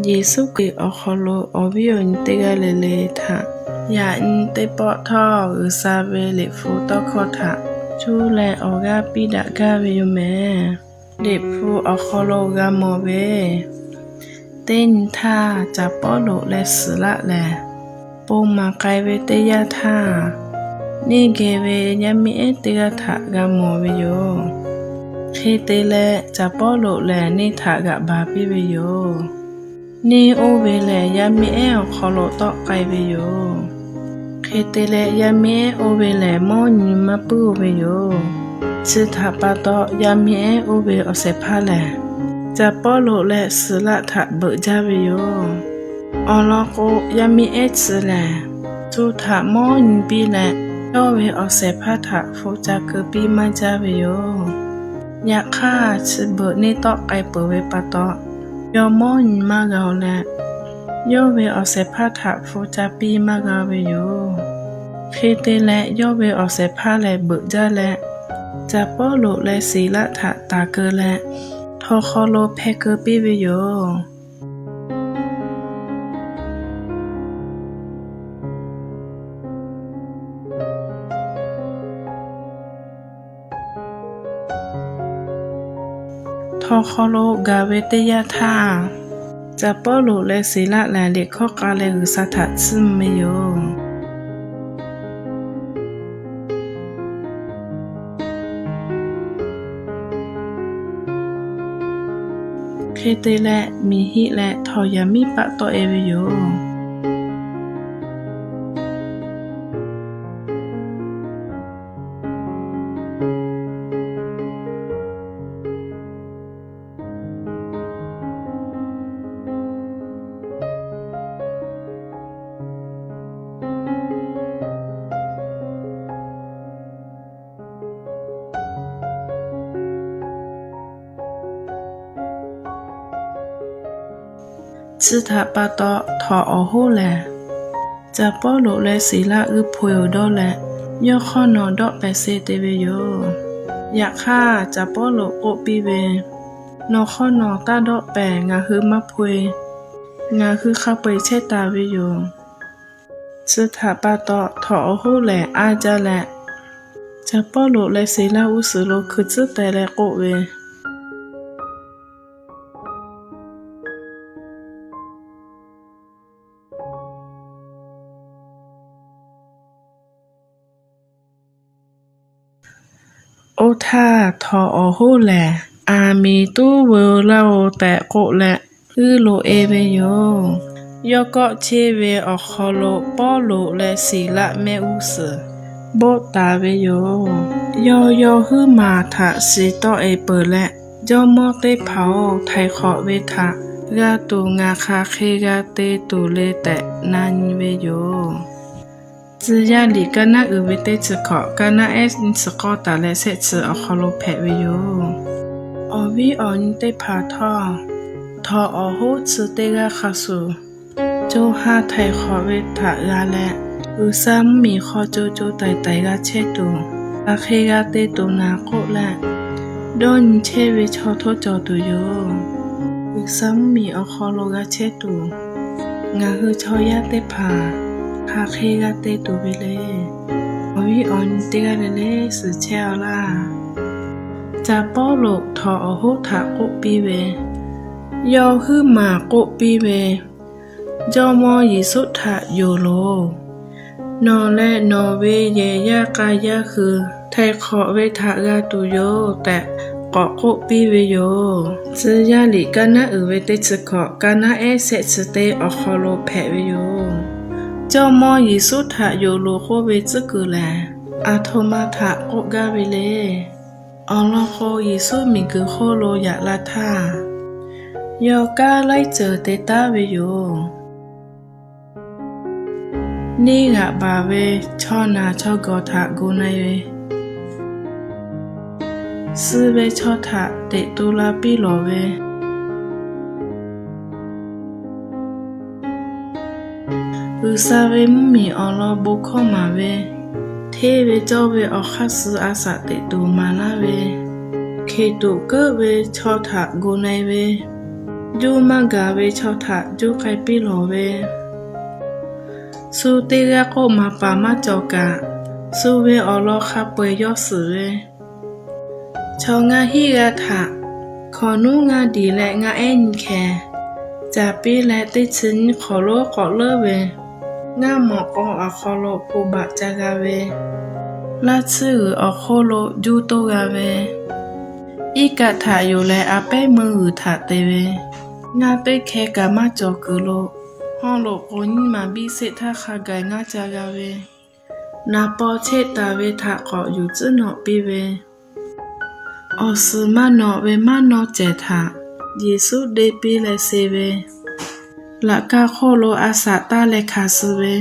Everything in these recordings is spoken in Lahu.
Yeˍsuˆ Hkriꞈ awˬ hk'aw lo awˬ viˉ awˬ nyi teˇ g'aˇ le le htaꞈ yaꞈ nyi teˇ pawˆ htawˇ G'uiˬsha ve Liꞈ hpu tawˇ hkawˇ htaꞈ cuˇ leh awˬ g'aˇ piˇ daꞈ gaˇ ve yoˬ mehˍ. Liꞈ hpu awˬ hk'aw lo g'a mawˬ ve, teˇ nyi htaˇ Caˍ Pawˇluꞈ leh Siˍlaˆ lehˬ, pon maˍ k'ai ve teˇ yanˇ htaˇ, neˇ geh ve yaˇ miˇ ehˉ teˇ g'aˇ htaꞈ g'a mawˬ ve yoˬ. Hk'e te leh, Caˍ Pawˇluꞈ lehˬ neˇ htaꞈ g'aꞈ baˬ piˇ ve yoˬ. Neˇ oˇ ve lehˬ, yaˇ miˇ ehˉ awˬ hk'aw lo tawˆ k'ai ve yoˬ. Hk'e te leh, yaˇ miˇ ehˉ oˇ ve lehˬ, mawˇ nyi maˇ puiˉ-o ve yoˬ. Chi htaꞈ pa taw, yaˇ miˇ ehˉ oˇ ve awˬ shehˍ hpaˇ lehˬ, Caˍ Pawˇluꞈ leh Siˍlaˆ htaꞈ beuꞈ jaˇ ve yoˬ. Awˬ lawn k'o, yaˇ miˇ ehˉ chi lehˬ, co htaꞈ mawˇ nyi piˇ leh, yawˇ ve awˬ shehˍ hpaˇ htaꞈ hpu ca keu piˇ maˇ jaˇ ve yoˬ. Yaꞈ hk'aˇ, chi beuꞈ neˇ tawˆ k'ai peuˬ ve pa taw, yawˇ mawˇ nyi maˇ g'a-o leh, yawˇ ve awˬ shehˍ hpaˇ htaꞈ hpu ca piˇ maˇ g'a ve yoˬ. Hk'e te leh, yawˇ ve awˬ shehˍ hpaˇ lehˬ beuꞈ jaˇ leh, Caˍ Pawˇluꞈ leh Siˍlaˆ htaꞈ taˍ keu leh, htaw hk'aw lo hpeh keu piˇ ve yoˬ. Htaw hk'aw lo gaˬ ve teˇ yanˇ htaˇ, Caˍ Pawˇluꞈ leh Siˍlaˆ lehˬ, liꞈ hkawˇ k'a leh G'uiˬsha htaꞈ tsuhˇ mvuh ve yoˬ. Hk'e te leh, miˬ hiˆ leh htawnˍ yaˍ miˉ paˆ tawˆ-e ve yoˬ. Chi htaꞈ pa taw, htawnˍ awˬ hoˉ lehˬ, Caˍ Pawˇluꞈ leh Siˍlaˆ g'uiˇ hpaw-e awˬ dawˇ leh, yawˇ hk'awˇ nawˬ dawˆ pehˍ se te ve yoˬ. Yaꞈ hk'aˇ, Caˍ Pawˇluꞈ k'oˆ piˇ ve, Nawˬ hk'awˇ nawˬ taˇ dawˆ pehˍ, ngaˬ hui maˇ hpaw-e. Ngaˬ hui hk'a peu-eˬ chehˇ taˍ ve yoˬ. Chi htaꞈ pa taw, htawnˍ awˬ hoˉ lehˬ aˇ jaˇ leh, Caˍ Pawˇluꞈ leh Siˍlaˆ g'uˇ suhˍ lo hkui tcuhˉ teh leh k'oˆ ve, Oˇ htaˇ, htawnˍ awˬ hoˉ lehˬ, Aˬ miˍ tuˉ veu laˇ-oˬ tehꞈ k'oˆ leh, g'uiˇ loꞈ-e ve yoˬ. Yawˇ kawˆ cheˇ ve awˬ hk'aw lo Pawˇluꞈ leh Siˍlaˆ mehˆ g'uˇ suhˍ boˆ taˍ ve yoˬ. Yawˇ yawˇ huiˉ maˬ htaꞈ shiˍ tawˆ-e peuˬ leh, Jawˇmawˇ teˇ hpaˍ-oˬ, htaiˍ hk'awꞈ ve htaꞈ g'a tuˬ ngaˬ hk'aˬ hk'e g'a te tuˬ le tehꞈ na nyi ve yoˬ. Tcuh yaˇ liꞈ kaˇ naˉ uiˍ ve teˇ chi hkawꞈ, kaˇ naˉ ehˉ nyiˇ chi k'awˇ taˍ leh shehˆ chi awˬ hk'aw lo hpehꞈ ve yoˬ. Awˬ viˉ awˬ nyi teˇ hpaˍ htawˇ, htawnˍ awˬ hoˉ chi teˇ g'aˇ hk'a shuˍ, co ha htaiˍ hk'awꞈ ve htaꞈ g'a leh, G'uiˬsha mvuhˇmiˬ hk'aw co co taiˍ taiˍ g'a chehˇ tuˬ, hk'aˬ hk'e g'a te tuˬ naˍ k'oˆ leh, dawˇ nyi chehˇ ve chaw htaꞈ cawˬ tuˬ yoˬ. G'uiˬsha mvuhˇmiˬ awˬ hk'aw lo g'a chehˇ tuˬ, ngaˬ hui chaw yaˇ teˇ hpaˍ hk'aˬ hk'e g'a te tuˬ ve le. Awˬ viˉ awˬ nyi teˇ g'aˇ le le suhˍ chehˇ-aw laˇ. Caˍ Pawˇluꞈ htawnˍ awˬ hoˉ htaꞈ k'oˆ piˇ ve, yawˇ huiˉ maˬ k'oˆ piˇ ve, Jawˇmawˇ Yeˍsuˆ htaꞈ yonˍ loˬ. Nawˬ leh nawˬ ve yehˬ yaˇ k'a yaˇ hui htaiˍ hk'awꞈ ve htaꞈ g'a tuˬ yoˬ tehꞈ k'awꞈ k'oˆ piˇ ve yoˬ. Tcuh yaˇ liꞈ kaˇ naˉ uiˍ ve teˇ chi hkawꞈ, kaˇ naˉ ehˉ shehˆ chi teˇ awˬ hk'aw lo hpehꞈ ve yoˬ. Jawˇmawˇ Yeˍsuˆ htaꞈ yonˍ loˬ k'oˆ ve tcuhˉ kuiˬ lehˬ, aˬ htoꞈ ma htaꞈ k'oˆ gaˇ ve le. Awˬ lawn k'o, Yeˍsuˆ miˬguiˬ hk'oˆ lo yaꞈ la htaˇ, yawˇ kanˉ laiˉ ceuˬ te taˉ ve yoˬ. Neˇ g'aꞈ baˬ ve chaw naˬ chaw gawˬ htaꞈ gu na-e ve, suh ve chaw htaꞈ teꞈ tu la piˇ lawˬ ve, G'uiˬsha ve mvuhˇmiˬ awˬ lawn bon hkawˇ maˍ ve, hteˇ ve cawˇ ve awˬ hk'aˇ suh a shaꞈ teꞈ tuˬ maˍ laˇ ve, hkeꞈ tuꞈ keuˆ ve chaw htaꞈ gu na-e ve, juˇ maˇ gaˬ ve chaw htaꞈ juˇ k'ai piˇ lawˬ ve, shu teˇ g'aˇ k'oˆ maˍ paˍ maˇ cawˬ kaꞈ, shu ve awˬ lawn hk'a peu-eˬ yawˇ suhˍ ve, chaw ngaˇ hinˉ g'aˇ htaꞈ hkawnˍ nuˉ ngaˇ diˬ leh ngaˇ ehˉ nyi hkeh caˍ piˇ leh, teˇ chi nyiˇ hk'awꞈ lonˉ k'awꞈ leuˉ ve, ngaˇ mawꞈ k'aw awˬ hk'aw lo hpu baꞈ ca g'a ve, laˇ tsuhˇ g'uiˬ awˬ hk'oˆ lo juˇ toˇ g'a ve, iˉ kaˆ htaꞈ yonˍ leh a pehˉ meuˇ g'uiˬ htaꞈ te ve, ngaˇ teˇ hkeh kaꞈ maˇ cawˬ kuiˬ lo, hawˉ lo k'o nyiˇ maˍ biˇ sheˆ htaˇ hk'a gaˬ ngaˇ ca g'a ve, naˍ paw cheˆ taˍ ve htaꞈ k'awꞈ yuˬ tcuhˉ nawꞈ piˇ ve, awˬ suhˍ maˇ nawꞈ ve maˇ nawˇ cehˬ htaꞈ Yeˍsuˆ deˇ piˇ leh suh ve, laꞈ ka hk'oˆ lo a shaꞈ taˇ leh hkanˍ suh ve,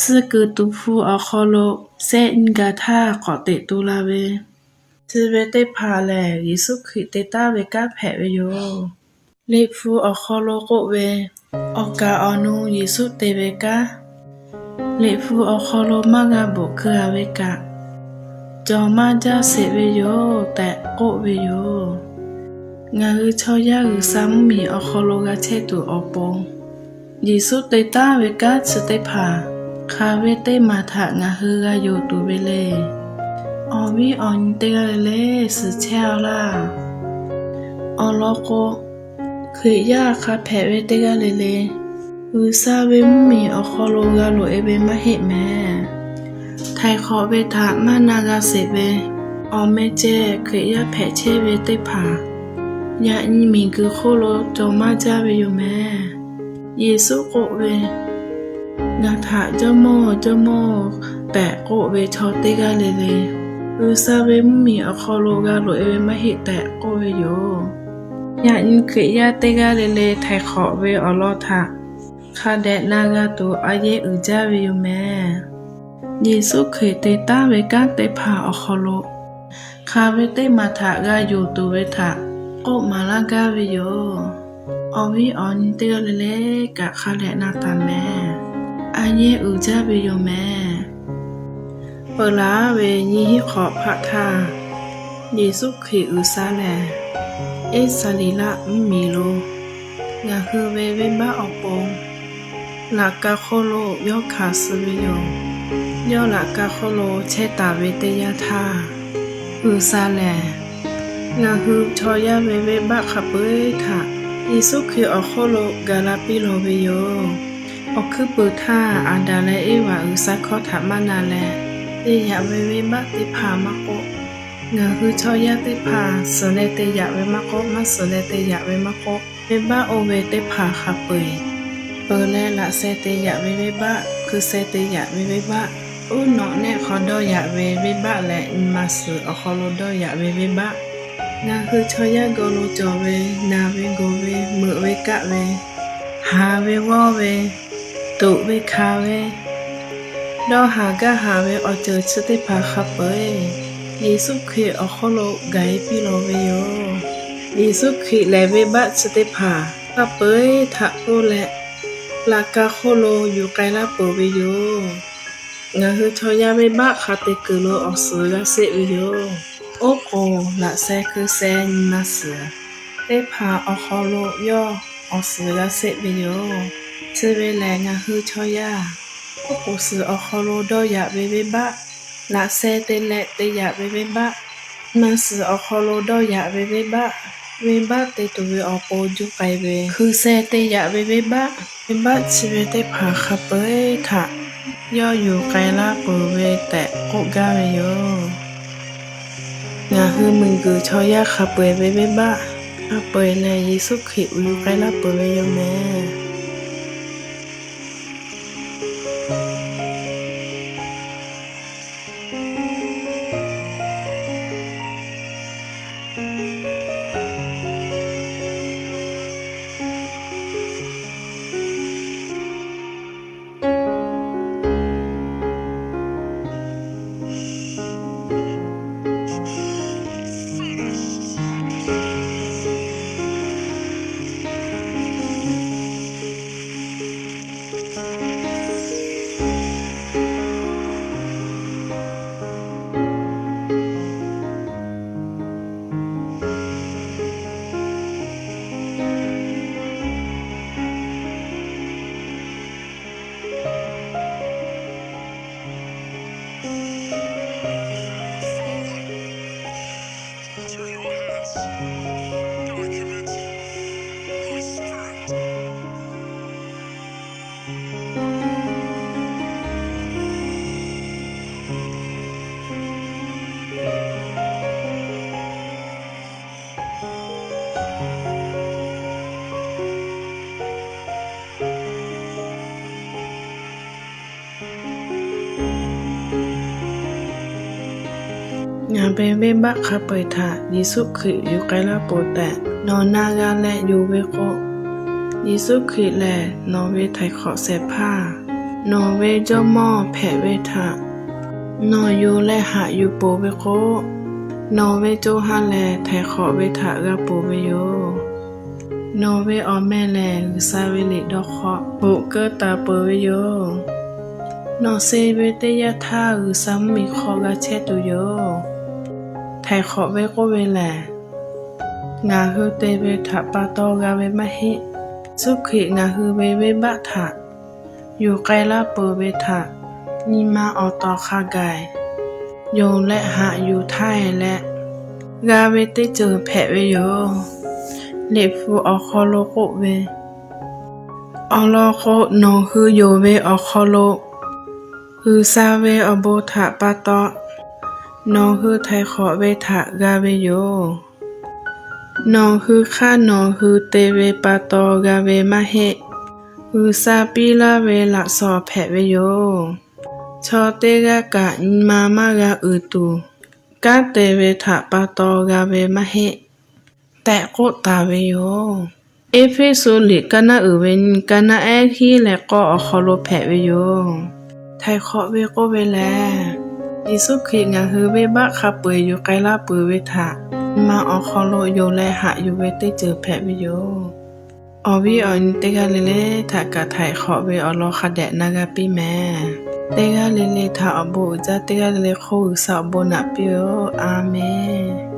suh kuiˬ tuˍ hpu awˬ hk'aw lo shehˆ nyi gaˬ htaˇ k'awꞈ teꞈ tu la ve, chi ve teˇ hpaˍ lehˬ Yeˍsuˆ Hkriꞈ te taˉ ve kanˉ hpehꞈ ve yoˬ. Liꞈ hpu awˬ hk'aw lo k'oˆ ve, awˬ kaˍ awˬ nu Yeˍsuˆ te ve kanˉ, Liꞈ hpu awˬ hk'aw lo maˇ g'a bvuhꞈ keu-a ve kaꞈ, cawˬ maˇ jaˇ sheˍ ve yoˬ tehꞈ k'oˆ ve yoˬ. Ngaˬ hui chaw yaˇ G'uiˬsha mvuhˇmiˬ awˬ hk'aw lo g'a chehˇ tuˬ awˬ pon, Yeˍsuˆ te taˉ ve kanˉ chi teˇ hpaˍ hk'aˬ ve teˇ maˬ htaꞈ ngaˬ hui g'a yonˍ tuˬ ve le. Awˬ viˉ awˬ nyi teˇ g'aˇ le le, suhˍ chehˇ-a laˇ. Awˬ lawn k'o, Hkriꞈ yaˇ hk'a hpehꞈ ve teˇ g'aˇ le le, G'uiˬsha ve mvuhˇmiˬ awˬ hk'aw lo g'a loꞈ-e ve maˇ heˆ mehˍ. Htaiˍ hk'awꞈ ve htaꞈ maˇ na g'a sheˍ ve, awˬ meh ceh Hkriꞈ yaˇ hpehꞈ chehˇ ve teˇ hpaˍ, yaꞈ nyi miˬguiˬ hk'oˆ lo cawˬ maˇ jaˇ ve yoˬ mehˍ. Yeˍsuˆ k'oˆ ve, Ngaˬ htaꞈ Jawˇmawˇ, Jawˇmawˇ tehꞈ k'oˆ ve chaw teˇ g'aˇ le le, G'uiˬsha ve mvuhˇmiˬ awˬ hk'aw lo g'a loꞈ-e ve maˇ heˆ tehꞈ k'oˆ ve yoˬ. Yaꞈ nyi Hkriꞈ yaˇ teˇ g'aˇ le le htaiˍ hk'awꞈ ve awˬ lawn htaꞈ hk'a dehꞈ na g'a tuˬ a yehˇ uiˍ jaˇ ve yoˬ mehˍ. Yeˍsuˆ Hkriꞈ te taˉ ve kanˉ teˇ hpaˍ awˬ hk'aw lo hk'aˬ ve teˇ maˬ htaꞈ g'a yonˍ tuˬ ve htaꞈ k'oˆ maˍ laˇ gaˇ ve yoˬ. Awˬ viˉ awˬ nyi teˇ g'aˇ le le kaꞈ hk'a dehꞈ na taˍ mehˍ. A yehˇ uiˍ jaˇ ve yoˬ mehˍ. Peuˬ laˬ ve nyiˇ hinˉ hk'awꞈ hpaˆ htaˇ, Yeˍsuˆ Hkriꞈ G'uiˬsha lehˬ, Iˉsaˍreˍlaˆ mvuhˇmiˬ lo ngaˬ hui ve venˇbaˆ awˬ pon laꞈ ka hk'oˆ lo yawˇ hkanˍ suh ve yoˬ. Yawˇ laꞈ ka hk'oˆ lo chehˇ taˍ ve teˇ yanˇ htaˇ, G'uiˬsha lehˬ ngaˬ hui chaw yaˇ ve venˇbaˆ hk'a peu-eˬ htaꞈ Yeˍsuˆ Hkriꞈ awˬ hk'oˆ lo gaˬ la piˇ lawˬ ve yoˬ. Awˬ hkuiˉ puiˍ htaˇ, Aˍdanˍ leh Eˇvaꞈ G'uiˬsha hkawˇ htaꞈ maˇ na leh te yaꞈ ve venˇbaˆ teˇ hpaˍ maˇ k'oˆ, ngaˬ hui chaw yaˇ teˇ hpaˍ suhˍ leh te yaꞈ ve maˇ k'oˆ, maˇ suhˍ leh te yaꞈ ve maˇ k'oˆ, venˇbaˆ oˇ ve teˇ hpaˍ hk'a peu-eˬ, peuˬ leh laꞈ sheh te yaꞈ ve venˇbaˆ, hkui sheh te yaꞈ ve venˇbaˆ, uˉ nawꞈ nehˆ hk'aw dawˇ yaꞈ ve venˇbaˆ leh, nyi ma suhˍ awˬ hk'aw lo dawˇ yaꞈ ve venˇbaˆ, ngaˬ hui chaw yaˇ gawˇ lo cawˬ ve naˬ ve gawˬ ve meuꞈ ve kaˆ ve, haˍ ve g'awˇ ve, tuꞈ ve hkanˍ ve, dawˇ haˍ gaˇ haˍ ve awˬ ceuˬ chi teˇ hpaˍ hk'a peu-eˬ Yeˍsuˆ Hkriꞈ awˬ hk'oˆ lo gaˬ-e piˇ lawˬ ve yoˬ. Yeˍsuˆ Hkriꞈ lehˬ venˇbaˆ chi teˇ hpaˍ hk'a peu-eˬ htaꞈ k'oˆ leh, laꞈ ka hk'oˆ lo yuˬ k'ai laˇ peuˬ ve yoˬ. Ngaˬ hui chaw yaˇ venˇbaˆ hk'a te kuiˬ lo awˬ suhˍ g'a sheˆ ve yoˬ. Oˉ k'oˍ laꞈ sheh hkui sheh nyi ma suhˍ teˇ hpaˍ awˬ hk'aw lo yawˇ awˬ suhˍ g'a sheˆ ve yoˬ. Chi ve lehˬ ngaˬ hui chaw yaˇ oˉ k'oˍ suhˍ awˬ hk'aw lo dawˇ yaꞈ ve venˇbaˆ, laꞈ sheh te leh te yaꞈ ve venˇbaˆ, nyi ma suhˍ awˬ hk'aw lo dawˇ yaꞈ ve venˇbaˆ, venˇbaˆ te tuˬ ve awˬ pon juˇ k'ai ve, hkui sheh te yaꞈ ve venˇbaˆ, venˇbaˆ chi ve teˇ hpaˍ hk'a peu-eˬ htaꞈ yawˇ yuˬ k'ai laˇ peuˬ ve tehꞈ k'oˆ gaˇ ve yoˬ. Ngaˬ hui miˬguiˬ chaw yaˇ hk'a peu-eˬ ve venˇbaˆ hk'a peu-eˬ lehˬ, Yeˍsuˆ Hkriꞈ uiˍ yuˬ k'ai laˇ peuˬ ve yoˬ mehˍ. ve venˇbaˆ hk'a peu-eˬ htaꞈ Yeˍsuˆ Hkriꞈ yuˬ k'ai laˇ peuˬ tehꞈ nawˬ na g'a leh yonˍ ve k'o, Yeˍsuˆ Hkriꞈ lehˬ nawˬ ve Htaiˍ hk'awꞈ shehˍ hpaˇ, nawˬ ve Jawˇmawˇ hpehꞈ ve htaꞈ nawˬ yonˍ leh haꞈ yuˬ peuˬ ve k'o, nawˬ ve co ha lehˬ Htaiˍ hk'awꞈ ve htaꞈ g'a peuˬ ve yoˬ. Nawˬ ve awˬ meh lehˬ G'uiˬsha ve liꞈ dawˇ hk'aw hoꞈ keu taˍ peuˬ ve yoˬ. Nawˬ suh ve teˇ yanˇ htaˇ G'uiˬsha mvuhˇmiˬ hk'aw g'a chehˇ tuˬ yoˬ. Htaiˍ hk'awꞈ ve k'oˆ ve lehˬ, ngaˬ hui te ve htaꞈ pa taw g'a ve maˇ heˆ. Yeˍsuˆ Hkriꞈ ngaˬ hui ve venˇbaˆ htaꞈ yuˬ k'ai laˇ peuˬ ve htaꞈ nyi ma awˬ tawˍ hk'a gaˬ yonˍ leh haꞈ yuˬ htaˇ leh g'a ve teˇ ceuˬ hpehꞈ ve yoˬ. Liꞈ hpu awˬ hk'aw lo k'oˆ ve, awˬ lawn k'o, nawˬ hui yonˍ ve awˬ hk'aw lo G'uiˬsha ve awˬ bon htaꞈ pa taw nawˬ hui Htaiˍ hk'awꞈ ve htaꞈ g'a ve yoˬ. Nawˬ hui hk'aˇ nawˬ hui te ve pa taw g'a ve maˇ heˆ. G'uiˬsha piˇ laˇ ve laꞈ shawnˍ hpehꞈ ve yoˬ. Chaw teˇ g'aˇ kaꞈ nyi ma maˇ g'a uiˍ tuˬ, kanˉ te ve htaꞈ pa taw g'a ve maˇ heˆ tehꞈ k'oˆ taˍ ve yoˬ. Eˇfeˇsuꞈ liꞈ kaˇ naˉ uiˍ ve nyi kaˇ naˉ ehˉ hiˉ leh k'awˇ awˬ hk'aw lo hpehꞈ ve yoˬ. Htaiˍ hk'awꞈ ve k'oˆ ve lehˬ, Yeˍsuˆ Hkriꞈ ngaˬ hui venˇbaˆ hk'a peu-eˬ yuˬ k'ai laˇ peuˬ ve htaꞈ nyi ma awˬ hk'aw lo yonˍ leh haꞈ yuˬ ve teˇ ceuˬ hpehꞈ ve yoˬ. Awˬ viˉ awˬ nyi teˇ g'aˇ le le htaꞈ kaꞈ Htaiˍ hk'awꞈ ve awˬ lawn hk'a dehꞈ na g'a piˇ mehˍ. Teˇ g'aˇ le le htaꞈ awˬ bon uiˍ jaˇ, teˇ g'aˇ le le hk'oˆ G'uiˬsha awˬ bon naꞈ piˇ-oˆ. A menˬ.